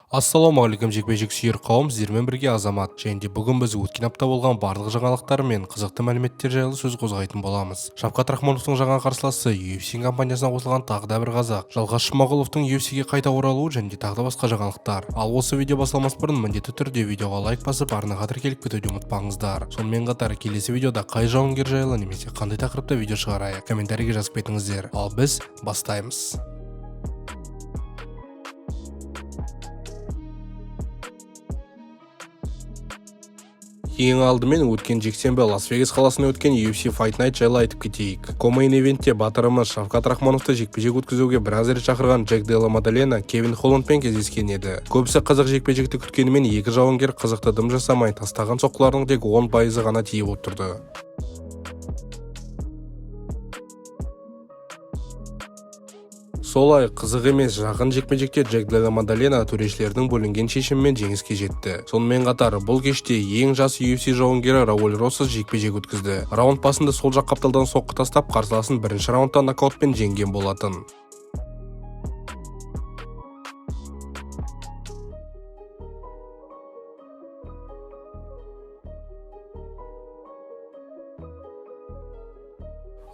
Ассалаумағалейкум, жекпе-жек сүйер қауым! Сіздермен бірге Азамат. Және де бүгін біз өткен апта болған барлық жаңалықтар мен қызықты мәліметтер жайлы сөз қозғайтын боламыз. Шавкат Рахмоновтың жаңа қарсыласы, UFC компаниясына қосылған тағы да бір қазақ Жалғас Жұмағұловтың UFC-ге қайта оралуы және де тағы да басқа жаңалықтар. Ал осы видео басталмас бұрын міндетті түрде видеоға лайк басып, арнаға тіркеліп кетуді ұмытпаңыздар. Сонымен қатар келесі видеода қай жауынгер жайлы немесе қандай тақырыпта видео шығарайық, комментарийге жазып кетіңіздер. Ал біз бастаймыз. Ең алдымен өткен жексенбі Лас-Вегас қаласында өткен UFC Fight Night жайлы айтып кетейік. Ко-мейн ивентте батырымыз Шавкат Рахмоновты жекпе-жек өткізуге біраз рет шақырған Джек Делла Мадалена Кевин Холландпен кездескен еді. Көбісі қызық жекпе-жекті күткенімен, екі жауынгер қызықты дым жасамай, тастаған соққыларының тек 10%-ы ғана тиіп отырды. Солай, қызық емес, жақын жекпе-жекте Джек Делла Мадалена төрешілердің бөлінген шешімімен жеңіске жетті. Сонымен қатар бұл кеште ең жас UFC жауынгері Рауль Росас жекпе-жек өткізді. Раунд басында сол жақ қапталдан соққы тастап, қарсыласын бірінші раундта нокаутпен жеңген болатын.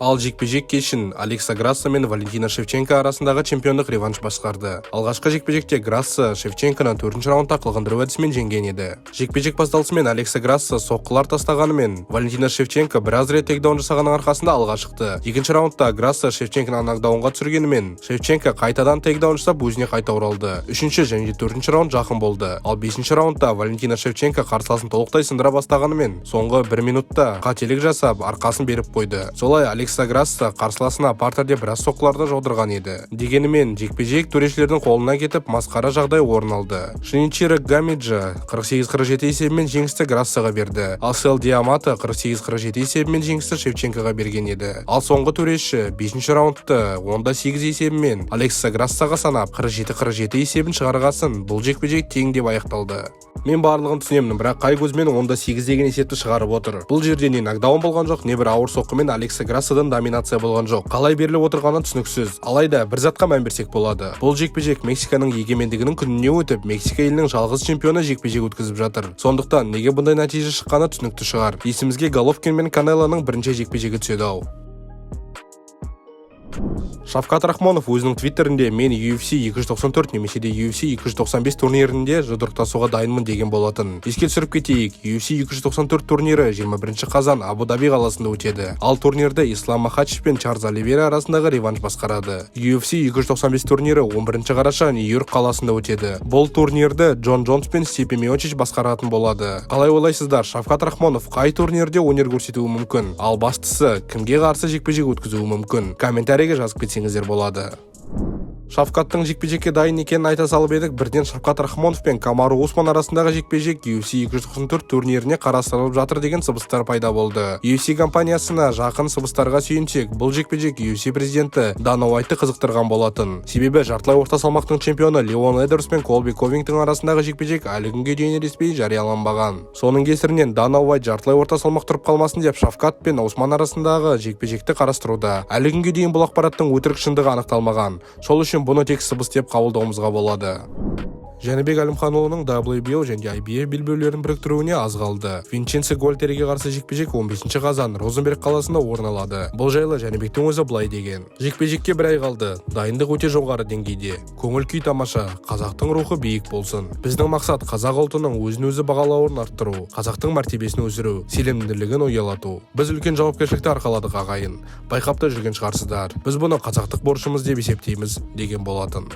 Ал жекпе-жек кешін Алекса Грассо мен Валентина Шевченко арасындағы чемпиондық реванш басқарды. Алғашқы жекпе-жекте Грассо Шевченконы төртінші раундта қылғындыру әдісімен жеңген еді. Жекпе-жек басталысымен Алекса Грассо соққылар тастағанымен, Валентина Шевченко біраз рет тейкдаун жасағанның арқасында алға шықты. Екінші раундта Грассо Шевченконы нокдаунға түсіргенімен, Шевченко қайтадан тейкдаун жасап, өзіне қайта оралды. Үшінші және төртінші раунд жақын болды. Ал бесінші раундта Валентина Шевченко қарсыласын толықтай сындыра бастағанымен, соңғы бір минутта қателік жасап, арқасын беріп қойды. Солай, Алекса Грассо қарсыласына партерде біраз соққыларды жаудырған еді. Дегенімен жекпе-жек төрешілердің қолына кетіп, масқара жағдай орын алды. Шиничиро Гамиджа 48-47 есебімен жеңісті Грассоға берді. Ал Сэл Диамато 48-47 есебімен жеңісті Шевченкоға берген еді. Ал соңғы төреші 5 раундты 10-8 есебімен Алекса Грассоға санап, 47-47 есебін шығарғасын, бұл жекпе-жек тең деп аяқталды. Мен барлығын түсінемін, бірақ қай көзбен 10-8 деген есепті шығарып отыр? Бұл жерде не нокдаун болған жоқ, не бір ауыр соққымен Алекса Грассодан доминация болған жоқ. Қалай беріліп отырғаны түсініксіз. Алайда бір затқа мән берсек болады. Бұл жекпе-жек Мексиканың егемендігінің күніне өтіп, Мексика елінің жалғыз чемпионы жекпе-жек өткізіп жатыр. Сондықтан неге бұндай нәтиже шыққаны түсінікті шығар. Есімізге Головкин мен Канелоның бірінші жекпе-жегі түседі ау. Шавкат Рахмонов өзінің твиттерінде «Мен UFC 294 немесе де UFC 295 турнирінде жұдырықтасуға дайынмын» деген болатын. Еске түсіріп кетейік, UFC 294 турнирі 21 қазан Абу-Даби қаласында өтеді. Ал турнирді Ислам Махачев пен Чарльз Оливейра арасындағы реванш басқарады. UFC 295 турнирі 11 қараша Нью-Йорк қаласында өтеді. Бұл турнирді Джон Джонс пен Стипе Миочич басқаратын болады. Қалай ойлайсыздар, Шавкат Рахмонов қай турнирде өнер көрсетуі мүмкін? Ал бастысы, кімге қарсы жекпе-жек өткізуі мүмкін? Комментарийге жазып кетсеңіздер болады. Шавкаттың жекпе-жекке дайын екенін айта салып едік, бірден Шавкат Рахмонов пен Камару Усман арасындағы жекпе-жек UFC 294 турниріне қарастырылып жатыр деген сыбыстар пайда болды. UFC компаниясына жақын сыбыстарға сүйенсек, бұл жекпе-жек UFC президенті Дана Уайтты қызықтырған болатын. Себебі жартылай орта салмақтың чемпионы Леон Эдвардс пен Колби Ковингтон арасындағы жекпе-жек әлі күнге дейін ресми жарияланбаған. Соның кесірінен Дана Уайт жартылай орта салмақ тұрып қалмасын деп Шавкат пен Усман арасындағы жекпе-жекті қарастыруда. Әлі күнге дейін бұл ақпараттың өтірік шындығы анықталмаған. Сол үшін бұны тек сыбыс деп қабылдауымызға болады. Жәнібек Әлімханұлының WBO және IBF белбеулерін біріктіруіне аз қалды. Винченцо Гуальтериге қарсы жекпе-жек 15 қазан Розенберг қаласында орын алады. Бұл жайлы Жәнібектің өзі былай деген: «Жекпе-жекке бір ай қалды. Дайындық өте жоғары деңгейде. Көңіл күй тамаша. Қазақтың рухы биік болсын. Біздің мақсат — қазақ ұлтының өзін өзі бағалауын арттыру, қазақтың мәртебесін өсіру, сенімділігін ұялату. Біз үлкен жауапкершілікті арқаладық, ағайын. Байқап та жүрген шығарсыздар. Біз бұны қазақтық борышымыз деп есептейміз», — деген болатын.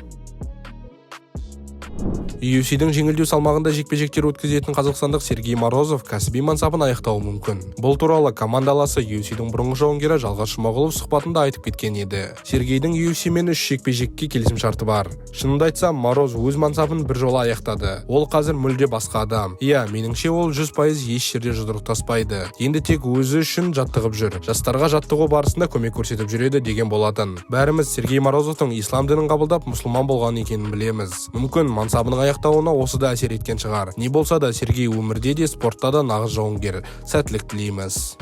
UFC-дің жеңілдеу салмағында жекпе-жектер өткізетін қазақстандық Сергей Морозов кәсіби мансабын аяқтауы мүмкін. Бұл туралы командаласы, UFC-дің бұрынғы жауынгері Жалғас Жұмағұлов сұхбатында айтып кеткен еді. Сергейдің UFC-мен үш жекпе-жекке келісімшарты бар. Шынымды айтсам, Мороз өз мансабын бір жола аяқтады. Ол қазір мүлде басқа адам. Иә, меніңше, ол 100% еш жерде жұдырықтаспайды. Енді тек өзі үшін жаттығып жүр. Жастарға жаттығу барысында көмек көрсетіп жүреді», — деген болатын. Бәріміз Сергей Морозовтың ислам дінін қабылдап, мұсылман болған екенін білеміз. Мүмкін, мансабының аяқтауына осы да әсер еткен шығар. Не болса да, Сергей өмірде де, спортта да нағыз жауынгер. Сәттілік тілейміз.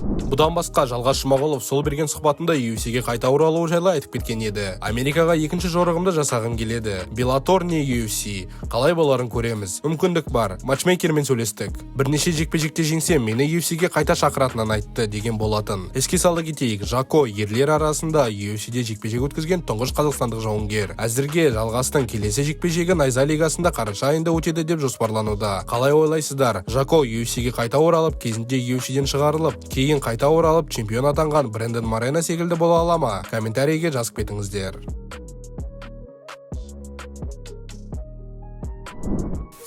Бұдан басқа, Жалғас Жұмағұлов сол берген сұхбатында UFC-ге қайта оралуы жайлы айтып кеткен еді. «Америкаға екінші жорығымды жасағым келеді. Беллатор не UFC. Қалай боларын көреміз. Мүмкіндік бар. Матчмейкермен сөйлестік. Бірнеше жекпе-жекте жеңсем, мені UFC-ге қайта шақыратынын айтты», – деген болатын. Еске сала кетейік, Жако ерлер арасында UFC-де жекпе-жек өткізген тұңғыш қазақстандық жауынгер. Әзірге Жалғастың келесі жекпе-жегі Найза лигасында қараша айында өтеді деп жоспарлануда. Қалай ойлайсыздар? Жако UFC-ге қайта оралып, кезінде UFC-ден шығарылып, кейін қайта оралып, чемпион атанған Брэндон Морено секілді бола ала ма? Комментарийге жазып кетіңіздер.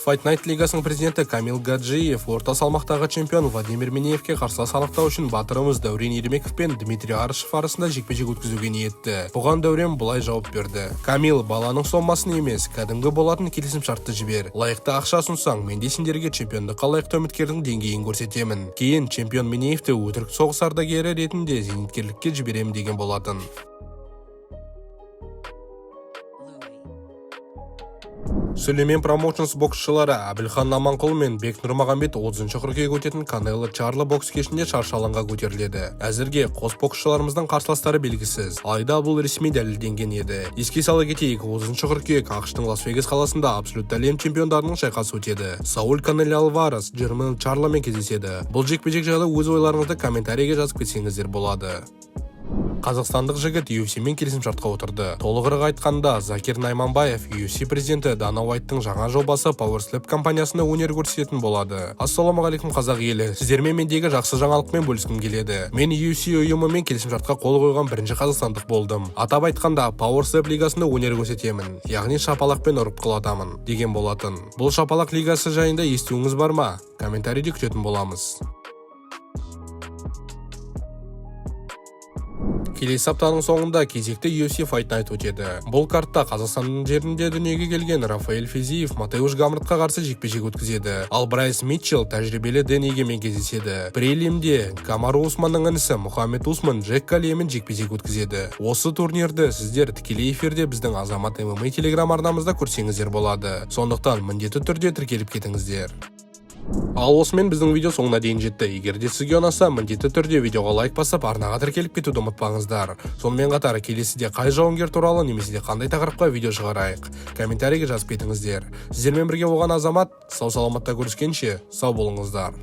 Fight Night лигасының президенті Камил Гаджиев орта салмақтағы чемпион Владимир Минеевке қарсылас анықтау үшін батырымыз Дәурен Ермеков пен Дмитрий Арышев арасында жекпе-жек өткізуге ниетті. Бұған Дәурен былай жауап берді: «Камил, баланың сомасын емес, кәдімгі болатын келісімшартты жібер. Лайықты ақша ұсынсаң, мен де сендерге чемпиондыққа лайықты үміткердің деңгейін көрсетемін. Кейін чемпион Минеевті өтірік соғыс ардагері ретінде зейнеткерлікке жіберемін», – деген болатын. Сүлеймен Промоушнс боксшылары Әбілхан Аманқұл мен Бек Нұрмағамбет 30 қыркүйек өтетін Канело Чарло бокс кешінде шаршы алаңға көтеріледі. Әзірге қос боксшыларымыздың қарсыластары белгісіз. Алайда бұл ресми дәлелденген еді. Еске сала кетейік, 30 қыркүйек АҚШ-тың Лас-Вегас қаласында абсолютті әлем чемпиондарының шайқасы өтеді. Сауль Канело Альварес Джермел Чарломен кездеседі. Бұл жекпе-жек жайлы өз ойларыңызды комментарийге жазып кетсеңіздер болады. Қазақстандық жігіт UFC-мен келісімшартқа отырды. Толығырақ айтқанда, Закир Найманбаев UFC президенті Дана Уайттың жаңа жобасы Power Slap компаниясында өнер көрсететін болады. «Ассалаумағалейкум, қазақ елі! Сіздермен мендегі жақсы жаңалықпен бөліскім келеді. Мен UFC ұйымымен келісімшартқа қол қойған бірінші қазақстандық болдым. Атап айтқанда, Power Slap лигасында өнер көрсетемін, яғни шапалақпен ұрып құлатамын», – деген болатын. Бұл шапалақ лигасы жайында естуіңіз бар ма? Комментарийде күтетін боламыз. Келесі аптаның соңында кезекті UFC Fight Night өтеді. Бұл картта Қазақстанның жерінде дүниеге келген Рафаэль Физиев Матеуш Гамротқа қарсы жекпе-жек өткізеді. Ал Брайс Митчелл тәжірибелі Дэн Игемен кездеседі. Прелимде Камару Усманның інісі Мұхаммед Усман Джек Калиемен жекпе-жек өткізеді. Осы турнирді сіздер тікелей эфирде біздің Азамат ММА телеграм арнамызда көрсеңіздер болады. Сондықтан міндетті түрде тіркеліп кетіңіздер. Ал осымен біздің видео соңына дейін жетті. Егер де сізге ұнаса, міндетті түрде видеоға лайк басып, арнаға тіркеліп кетуді ұмытпаңыздар. Сонымен қатар келесіде қай жауынгер туралы немесе де қандай тақырыпқа видео шығарайық? Комментарийге жазып кетіңіздер. Сіздермен бірге болған Азамат, сау саламатта көріскенше, сау болыңыздар.